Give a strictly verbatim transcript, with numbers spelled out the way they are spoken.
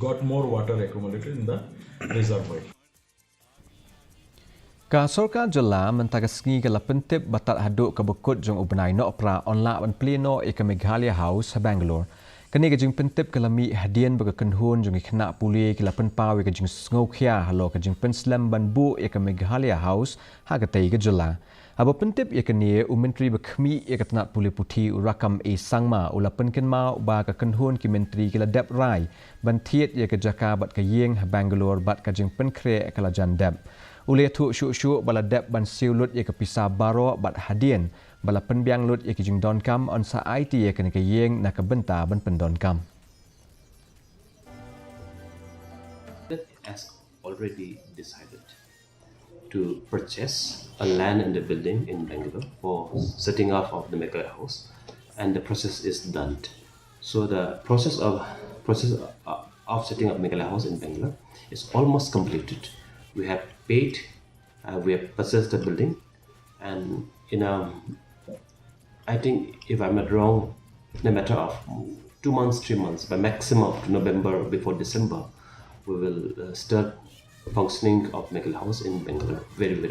got more water accumulated in the reservoir. Ka sorkar jylla mynta ka sngi ka la pyntip ba tad haduh ka bakut jong u bnai Nohprah yn lah ban plie noh ïa ka Meghalaya House ha Bangalore. Kane ka jingpyntip ka la mih hadien ba ka kynhun jong ki khynnah pule ki la pynpaw ïa ka jingsngewkhia halor ka jingpynslem ban buh ïa ka Meghalaya House ha katei ka jylla. Haba pyntip ïa kane, u Myntri ba khmih ïa ka tnat pule puthi, u Rakkam A Sangma, u la pynkynmaw ba ka kynhun ki myntri ki la dep rai ban thied ïa ka jaka bad ka ïing ha Bangalore bad ka jingpynkhreh ka la jan dep. U la ïathuh shuh shuh ba la dep ban siew lut ïa ka pisa baroh bad hadien ba la pynbiang lut ïa ki jingdonkam, yn sa aiti ïa kane ka ïing na ka bynta ban pyndonkam. Has already decided to purchase a land and a building in Bangalore for setting up of the Meghalaya House, and the process is done. So the process of process uh, of setting up Meghalaya House in Bangalore is almost completed. We have paid, uh, we have purchased the building, and in a I think if I'm not wrong, in a matter of two months, three months, by maximum of November before December, we will uh, start functioning of Meghalaya House in Bangalore very, very